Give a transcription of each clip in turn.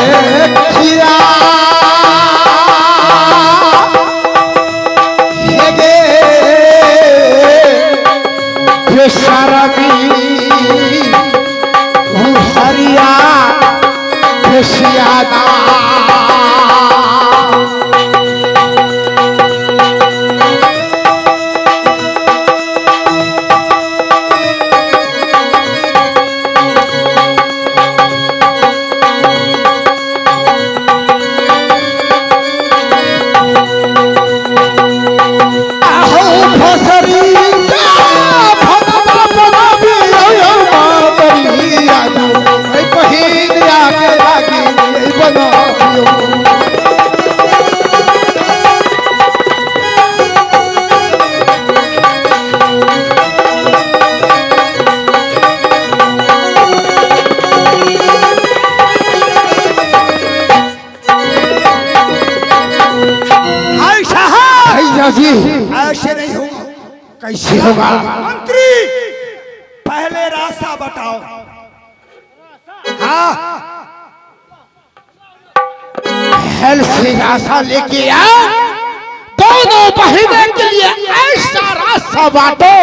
देखिया हेगे बेशरमी हरिया बेसियाना। आहो फसरी भाई साहब, भैया जी ऐसे नहीं होगा। कैसे होगा? मंत्री पहले रास्ता बताओ। हाँ, हेल से रास्ता लेके आओ, दोनों बहनों के लिए ऐसा रास्ता बांटो,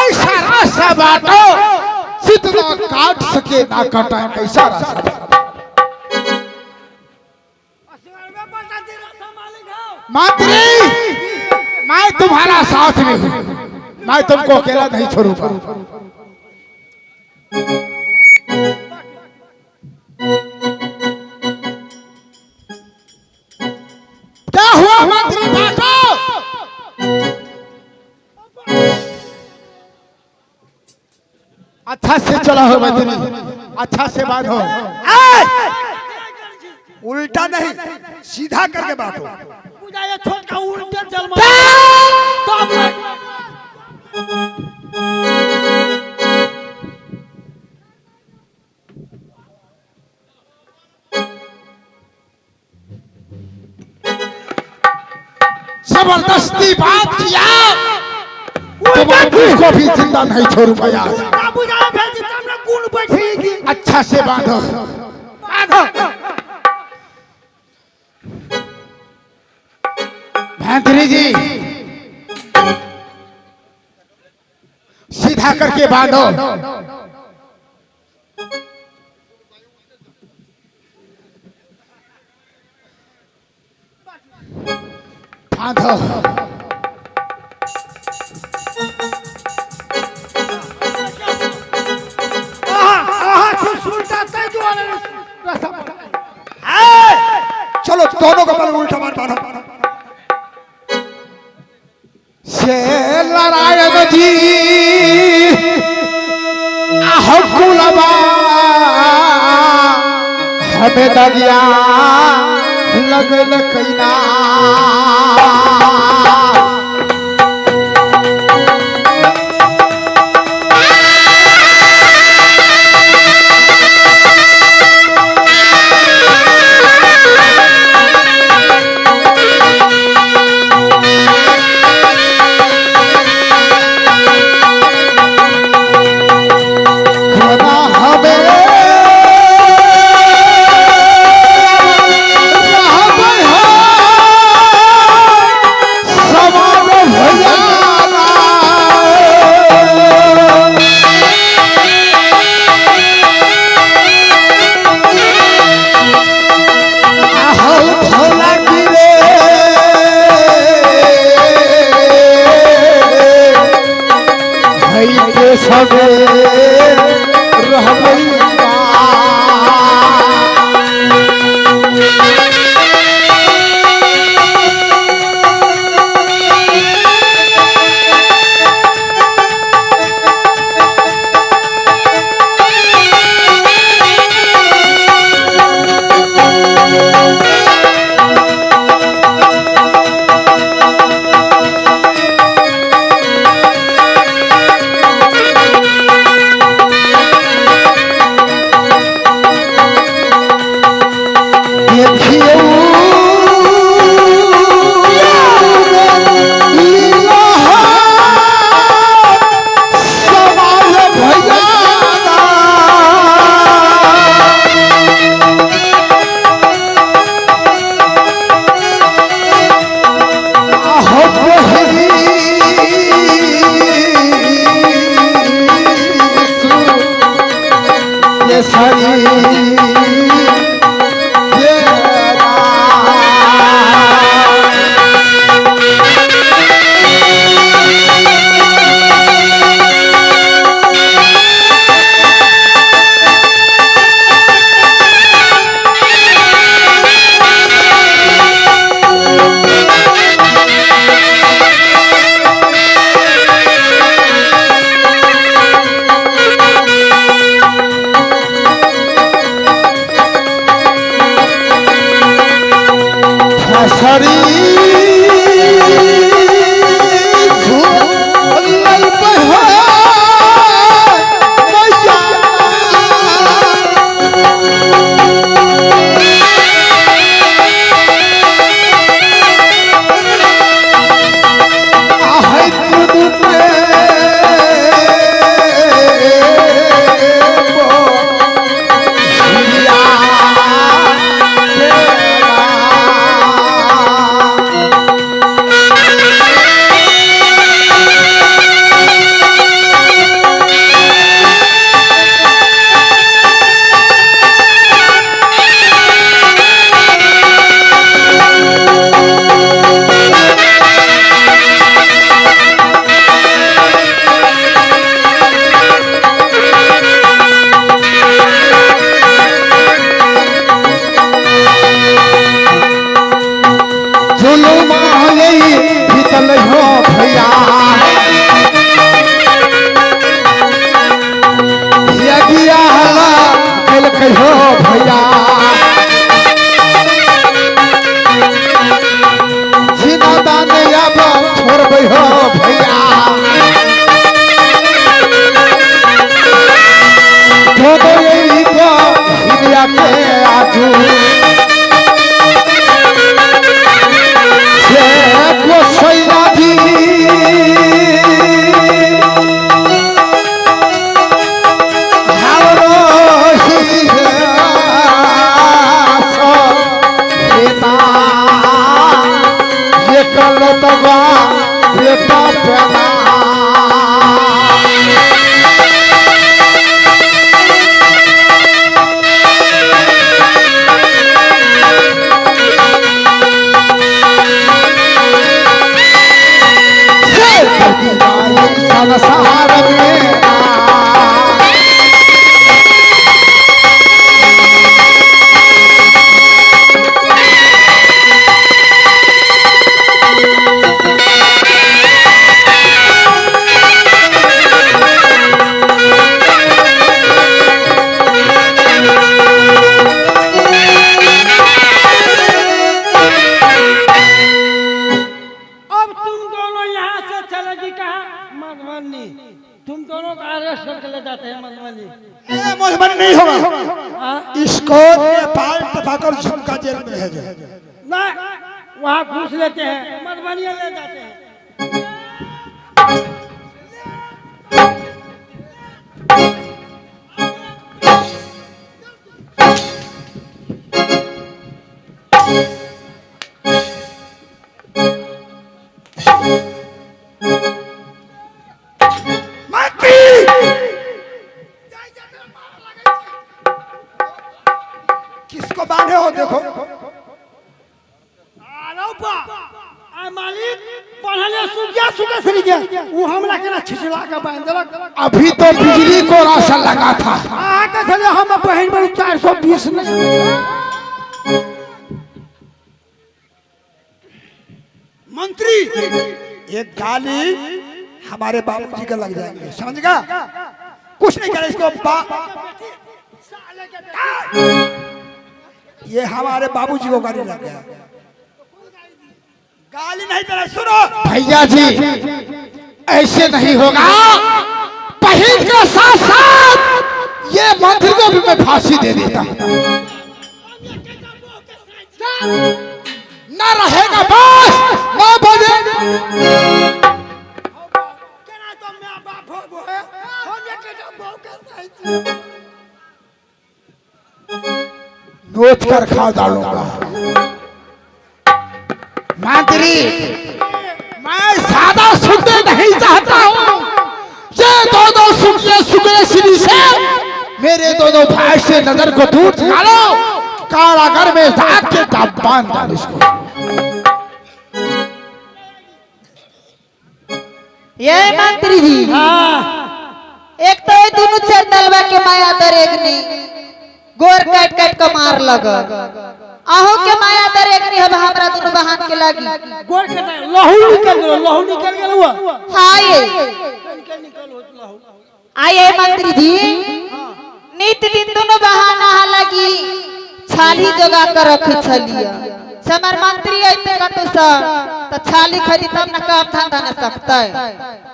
ऐसा रास्ता बांटो जितना काट सके ना काटा, ऐसा रास्ता। मंत्री मैं तुम्हारा साथ में हूँ, मैं तुमको अकेला नहीं छोड़ूंगा। क्या हुआ मंत्री बांटो? अच्छा से चला हो मंत्री, अच्छा से बांधो। उल्टा नहीं, सीधा करके बांटो। छोटका उल्टे चल जबरदस्ती बात किया तो मैं उसको भी जिंदा नहीं छोड़ूंगा यार। अच्छा से बांधो, बांधो। मंत्री जी सीधा करके बांधो। बांधो। चलो दोनों का पहले उल्टा मार बांधो। से नारायण जी आह कुलबा हमें दरिया लगल कैना। कोना हमें रहबै हो समान भैयाना। आहो भोला गिरे हई के सबे रहबैया। फसरी फसरी झूलल बहा मैया। आहे दुनु जुलुमा यही बीतल हो भैया यगिया हला कल कहो भैया जीना दान अब छोड़बै हो भैया दोदो यही को हिरिया के आजू से गोसैया जी हमरो सिंहास हेता, ये कलतवा बेटा पेना। से संसार में अब तुम दोनों यहाँ से चलेगी कहाँ? मधुबनी। तुम दोनों का अरेस्ट करके ले जाते हैं मधुबनी। ये मधुबनी नहीं होगा। हाँ? इसको नेपाल टपाकर झुमका जेल में भेजो। ना, वहाँ घूस लेते हैं, मधुबनी ले जाते हैं। मंत्री किसको बांधे हो देखो। आरो बा, आ मालिक पढ़ले सुगिया सुगे सरी गया, उ हमरा केना छिछला के बांध देलक। अभी तो बिजली को राशन लगा था। अहाँ के छले हम बहिन बड़ी 420 में। मंत्री एक गाली हमारे बाबूजी का लग जाएंगे, समझ गया? कुछ नहीं करे इसको ये हमारे बाबूजी को गाली लग गया। गाली नहीं दे रहा, सुनो भैया जी, ऐसे नहीं होगा। बहन के साथ साथ ये मंत्री को भी मैं फांसी दे देता हूँ। ना रहेगा बस, ना बजे। नोच कर खा डालूंगा। मंत्री, मैं सादा सुनने नहीं चाहता हूँ। ये दोनों सुनने सुगरे श्री से मेरे दोनों भाई से नजर को दूर निकालो, कारागार में जाके बांध डालो इसको। ये मंत्री जी, हाँ एक तो ये दोनों चंदलवा के माया दरेगनी गोर काट काट के मार लग, अहो के माया दरेगनी हम हमरा दोनों बहन के लागी गोर के लहू निकल गेलो, लहू निकल गेलो हुआ। हाँ ये निकल निकल होत लहू। आइए मंत्री जी, नित दिन दोनों बहाना लगी छाली जोगा कर रख छलिया। समर मंत्री आते कतौ से त छाली खरी तब न काम धंधा न सकता है।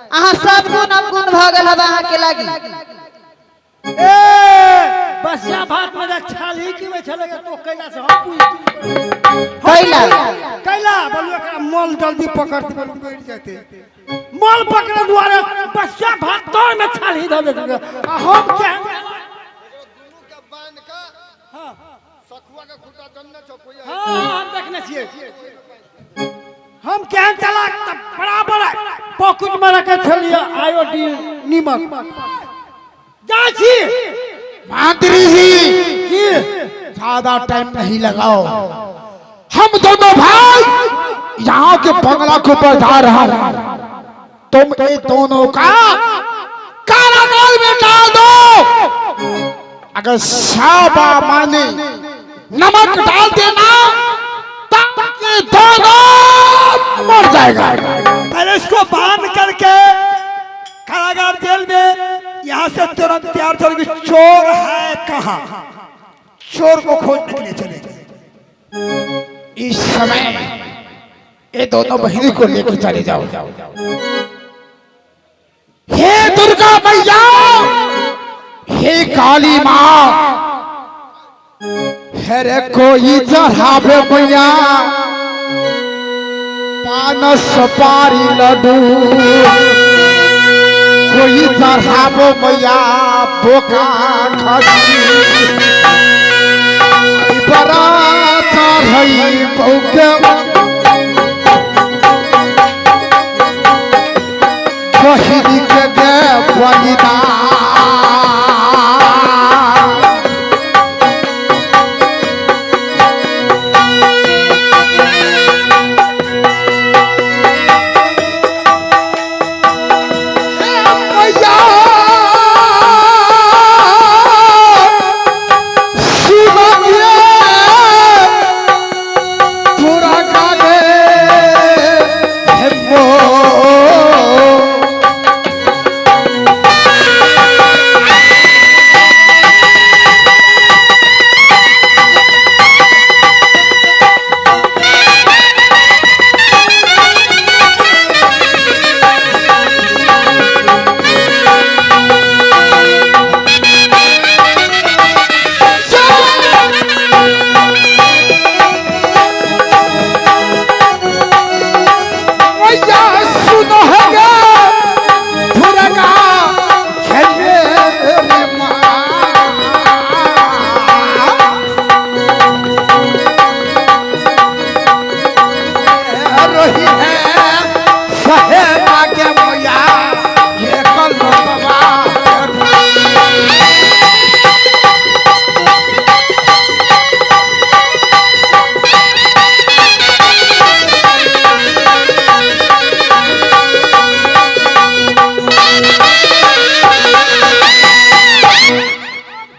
अहाँ सब गुण अवगुण भ गेल हब अहाँ के लागी। ए बसिया भात में जे छाली की में छले तो कैला से हम पूछ कैला कैला बोलू एकरा मल जल्दी पकड़ते बोलू बैठ जाते मल पकड़े दुआरे बसिया भात तोड़ में छाली ध देते आ हम के दुनू के बांध के हां सखुआ के खुटा जन्ने छौ कोई हां हम देखने छियै हम केहन चलाक त बराबर पॉकेट में रखे छलियै आयोडीन नीमक जा छी। मंत्री जी की ज्यादा टाइम नहीं लगाओ, हम दोनों भाई यहाँ के बंगला के ऊपर जा रहा है, तुम ये दोनों का कारागार में डाल दो। अगर साबा माने नमक डाल देना ताकि दोनों मर जाएगा। पहले इसको बांध करके कारागार जेल में यहाँ से तुरंत तैयार चल कि चोर है कहाँ, चोर को खोजने के लिए चले। इस समय ये दोनों बहनी को लेकर चले जाओ। हे दुर्गा मैया, हे काली माँ, हरे कोई चढ़ावे मैया पान सुपारी लड्डू, कोई चढ़ावो मैया बोका खसी, बड़ा चढ़ई बौके बहिनी के गे बलिदान। मैया सुनो पूरा गाने हे मैया सुनो है दुर्गा हे मेरे माँ। रही है सहेबा के मैया ये कल बाबा।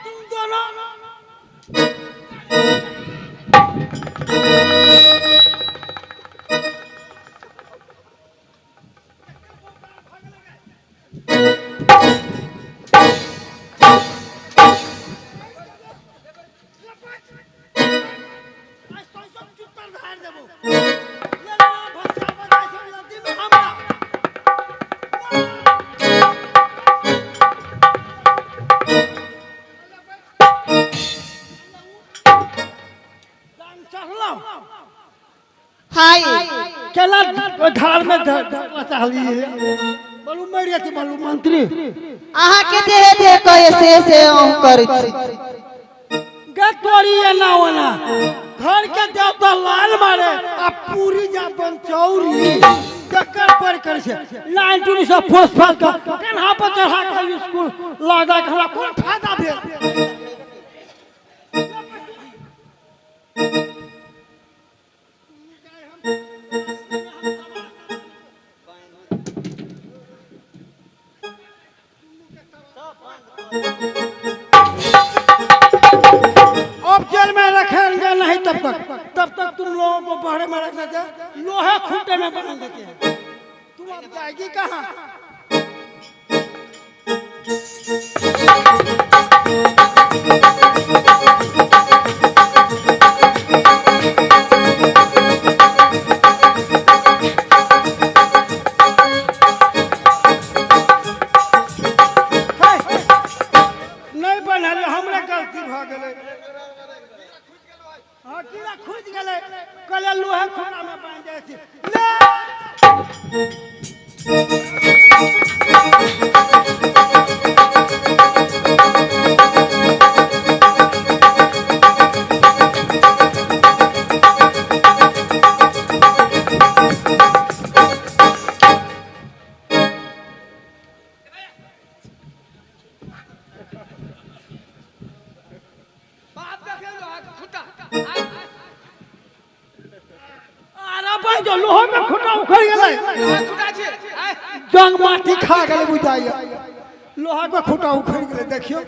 तुम दोनों हाय केला धार में धरना चाहलिए बोलू मर जाती बोलू मंत्री अहाँ के देहे देह कहे से अहूँ करै छी। गे तोरी एना ओना घर के देवता लाल मारे आ पूरी जा बनचौरी। जकर पर करै छै लाइन टूनी सब फोस फास कऽ कन्हा पर चढ़ा कऽ स्कूल लऽ जा कऽ हमरा कोन फायदा भेल। अब जेल में रखेंगे नहीं तब तक, तब तक तुम लोगों को बहरे में रख देते हैं, लोहे खूंटे में बांध देते हैं। तुम अब जाएगी कहाँ? नहीं बनल, हमरे गलती भऽ गेलै। हाँ, कीड़ा खुजि गेलै, कहलियै लोहे खूंटा में बान्हि जाइ छी। ले अरे भाई जो लोहा में खूंटा उखड़ गेलै, जंग माटी खा गेलै बुझाइया, लोहा के खूंटा उखड़ गेलै। देखियौ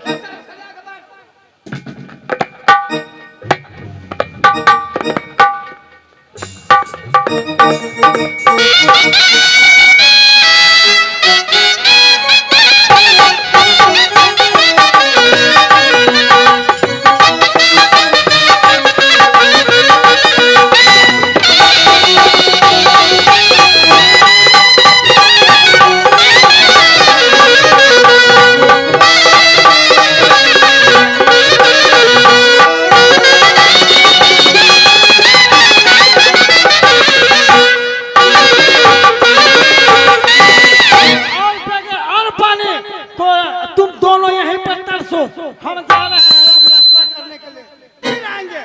और बगैर और पानी को तुम दोनों यहीं पर तरसो, हम जा रहे हैं रास्ता करने के लिए, फिर आएंगे।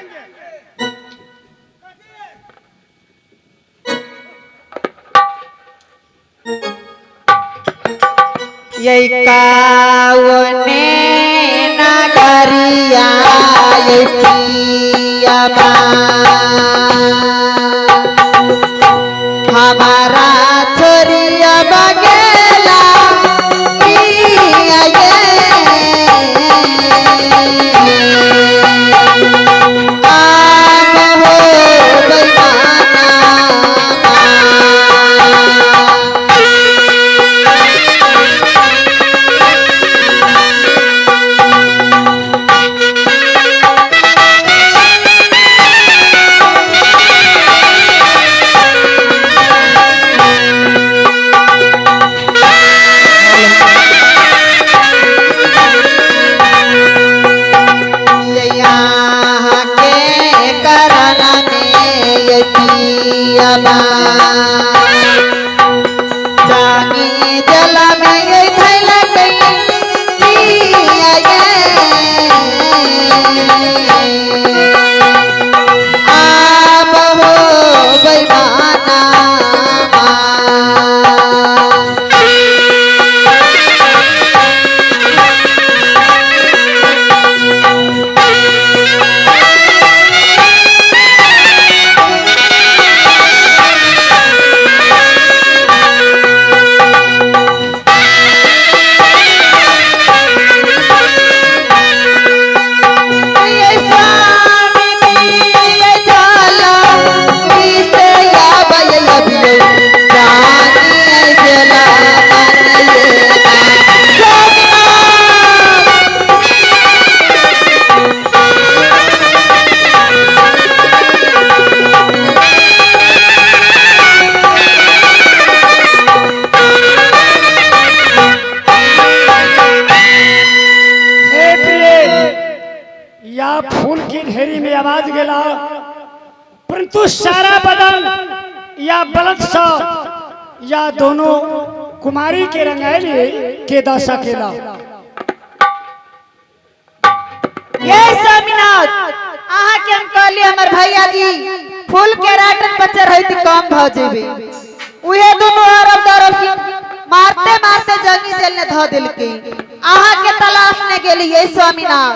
ये कावने नगरिया ये पियाबा हमारा छोरिया बगेला पिया ये आम हो बेईमाना। यहाँ के करना में ये पियाबा जानी जला में ये थैला पिया ये आब हो बेईमाना। ये स्वामी ये जाला बीते या बय बियो जानी जला मन ये हे प्रिय, या फूल की ढेरी में आवाज गेला, परंतु सारा बदन या बलद सा या दोनों कुमारी के रंगैली के द सकेला। ये स्वामीनाथ अहाँ के हम कहली हमर भैया जी फूल के राटन पर चढ़ैत कम भ जेबे, उहे दुनू अरब दरब मारते मारते जंगी जेल ने धऽ देलकै। अहाँ के तलाश ने गेलियै स्वामीनाथ।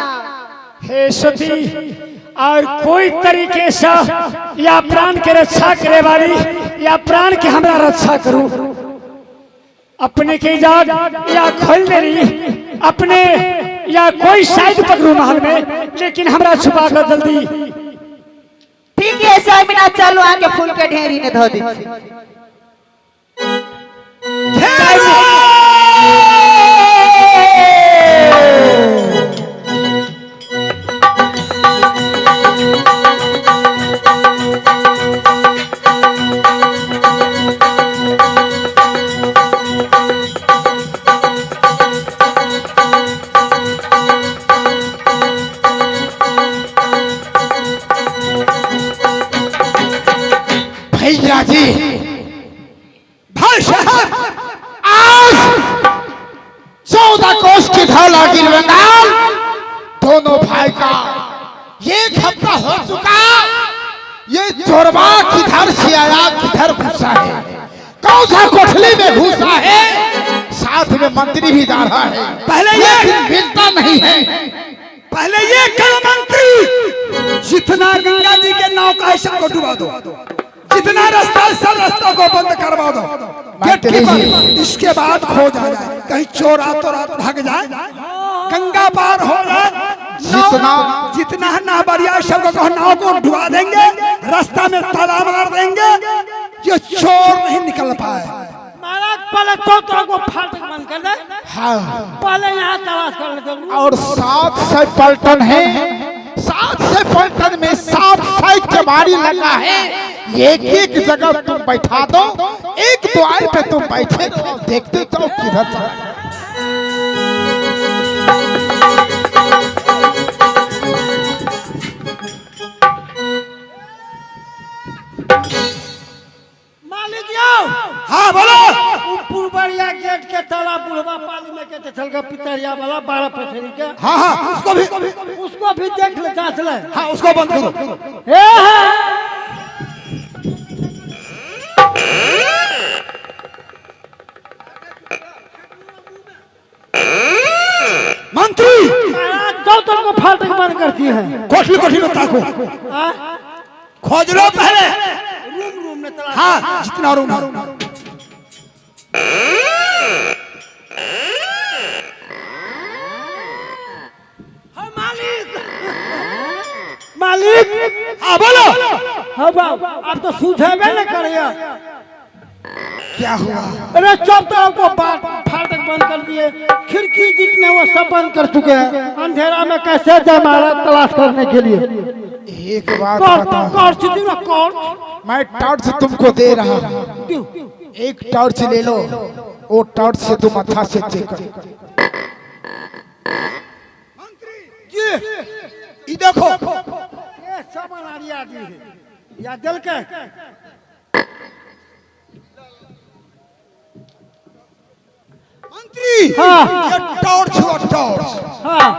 हे सती, और कोई तरीके से या प्राण के रक्षा करे वाली या प्राण के हमरा रक्षा करू। अपने के जाग या खोल दे रही अपने या कोई शायद पकड़ू महल में, लेकिन हमरा छुपा कर जल्दी। ठीक है स्वामीनाथ, चलू अहाँ के फूल के ढेरी ने धऽ दै छी। भैया जी, भाई साहब, आज 14 कोस की धौला गिर बंगाल दोनों भाई का एक हफ्ता हो चुका। ये चोरबा किधर से आया, किधर घुसा है, कौन सा कोठली में घुसा है? साथ में मंत्री भी जा रहा है, पहले ये लेकिन मिलता नहीं है। पहले ये करो मंत्री, जितना गंगा जी के नाव का है सबको डुबा दो, जितना रास्ता है सब रास्ता को बंद करवा दो। मंत्री जी। इसके बाद खोज आ जाए, कहीं चोर रातों रात भाग जाए, गंगा पार हो जाए। जितना है नावरिया सबको कहो नाव को डुबा देंगे, रास्ता में ताला मार देंगे, ये चोर नहीं निकल पाए। महाराज पहले चौतरा को फाटक बंद कर दे। हाँ, पहले यहाँ तलाश कर लेते। और 700 पलटन है, 700 पलटन में 700 केवाड़ी लगा है। एक एक जगह तुम बैठा दो, एक द्वार पे तुम बैठे रहो, देखते जाओ किधर चला गया। मालिक यौ, हाँ बोलो। उ पुरबरिया गेट के ताला बुढ़वा पाली में के चल गया, पितरिया वाला 12 पथरी के। हाँ हाँ, उसको भी, उसको भी देख ले, जांच ले। हाँ उसको बंद करो। हे हे। मंत्री महाराज चौतरा को फाटक बंद करती है। कोठली कोठली में ताको, खोज लो पहले रूम रूम में तलाश। हाँ जितना रूम है। हाँ, मालिक मालिक। हाँ बोलो। हाँ बाबू, अब तो सुझेबे न करिए। क्या हुआ? अरे सब तरफ को फाटक बंद कर दिए, खिड़की जितने वो सब बंद कर चुके हैं। अंधेरा में कैसे जाए महाराज तलाश करने के लिए? एक बात बताओ, टॉर्च दो ना, टॉर्च। मैं टॉर्च तुमको दे रहा हूँ, एक टॉर्च ले लो, वो टॉर्च से तुम अच्छा से चेक करो। जी ये देखो, ये सब अनारिया आदमी है या जल के। मंत्री हाँ। ये टॉर्च हुआ, टॉर्च। हाँ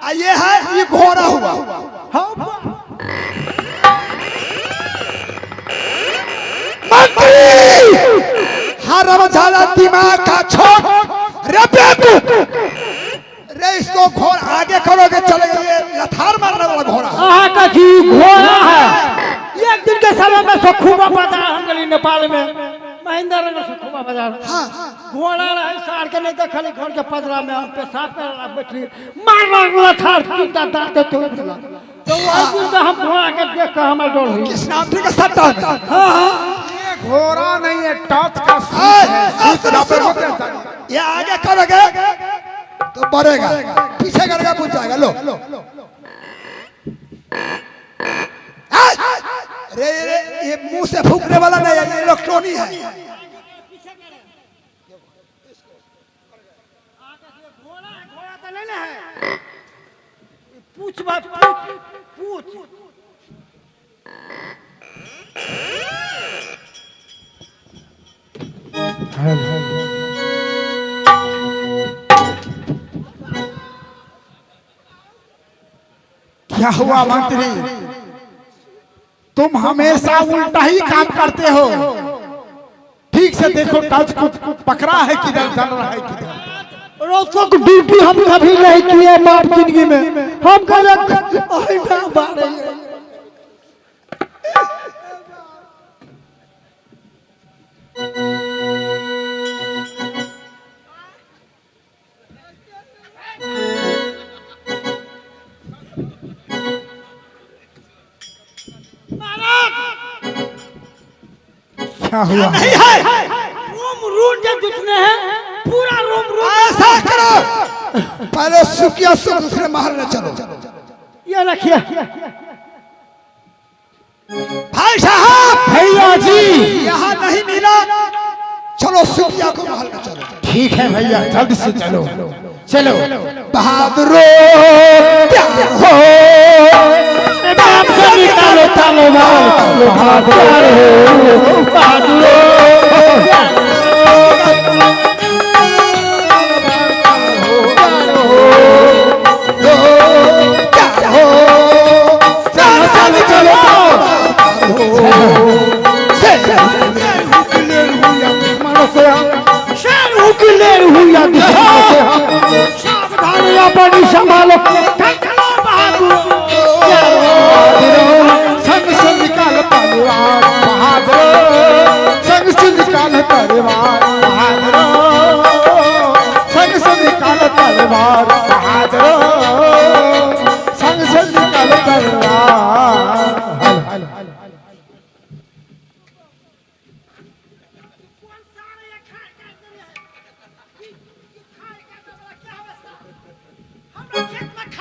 आ ये है, ये घोड़ा हुआ। हाँ मंत्री हरम झाला दिमाग का छोट रे बेवकूफ रे, इसको घोड़ा आगे करोगे चले ये लथार मारने वाला घोड़ा है। अहाँ का जी घोड़ा है। एक दिन के समय में सखुबा बाजार हम गली नेपाल में, महेंद्र नगर सखुबा बाजार। हाँ। घोड़ा रहे सार के नहीं देखली, घर के पदरा में हम पेशाब करे ला बैठली, मार मार लथार चिंता दांत तोड़ देला। तो वही दिन से हम घोड़ा के देख के हमार डर हुई। किस नाम ठीक है सट्टा में। हाँ हाँ, ये घोड़ा नहीं है, टॉर्च का स्विच है। सुनो सुनो, ये आगे करोगे तो बढ़ेगा, पीछे करोगे बुझ जाएगा। लो रे रे, ये मुंह से फूकने वाला नहीं है, ये इलेक्ट्रॉनिक है। घोड़ा तो नहीं ना है, पूछ बात पूछ पूछ। क्या हुआ मंत्री, तुम हमेशा उल्टा ही काम करते हो। ठीक ठीक से देखो, टच को पकड़ा है किधर, चल रहा है किधर। रोशक ड्यूटी हम कभी नहीं किए बाप जिंदगी में, हम कभी। क्या हुआ? नहीं है रूम रूम जो जितने हैं पूरा रूम रूम। ऐसा करो, पहले सुखिया से दूसरे महल में चलो। ये रखिए भाई साहब, भैया जी यहाँ नहीं मिला, चलो सुखिया को महल में चलो। ठीक है भैया, जल्द से चलो चलो। बहादुरो प्यार हो, बाप से निकालो तलवार, बहादुर हो बहादुर। प्यार हो, चलो चलो चलो। शेर हुकलेर हुआ सावधान अपनी संभालो, खलखलो बहादुर। संग से निकाल तलवार बहादुर, संग से निकाल तलवार बहादुर, संग से निकाल तलवार बहादुर, संग से निकाल तलवार।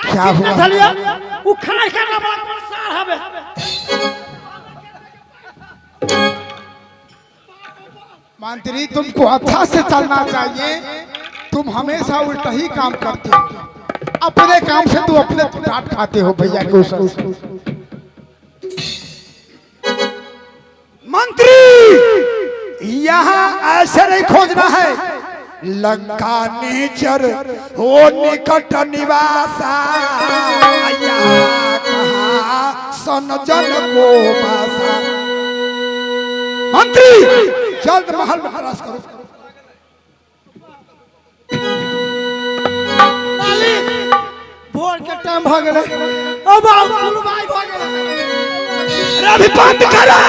क्या हुआ? वो खाए करना बड़ा कौन सार हवे। मंत्री तुमको अच्छा से चलना चाहिए, तुम हमेशा उल्टा ही काम करते हो। अपने काम से तुम अपने डांट खाते हो भैया के ऊपर। मंत्री यहाँ ऐसे नहीं खोजना है। लंका नेचर हो निकट निवासा, यहाँ कहाँ सन जन को बासा। मंत्री जल्द महल में तलाश करो। मालिक भोर के टाइम भ गेलै, अब सुनवाई भ गेलै। अरे अभी बंद करो।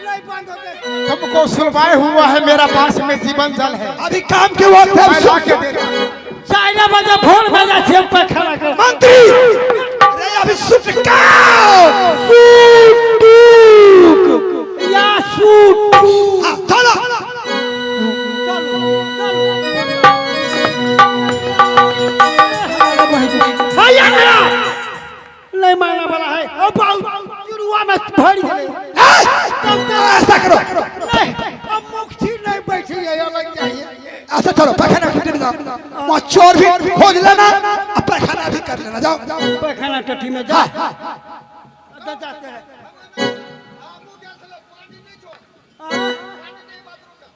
नहीं बंद होते। तुमको सुलवाए हुआ है, मेरा पास में जीवन जल है। अभी काम के वक्त है। मैं ला के दे रहा हूं। 4 बजे भोर में जा छियै पैखाना कर। मंत्री अरे अभी सुटकाओ सूटूक या सूटूक। हाँ, चलो चलो चलो। हैया गया नहीं मारना वाला है। अब चुरुआ में भर गेलै। ऐसा करो, नहीं अब मुक्ति नहीं बैठी है, अलग चाहिए। अच्छा चलो पैखाना कुटी में जाओ, वहाँ चोर भी खोज लेना और पैखाना भी कर लेना। जाओ पैखाना टट्टी में जा जाते हैं।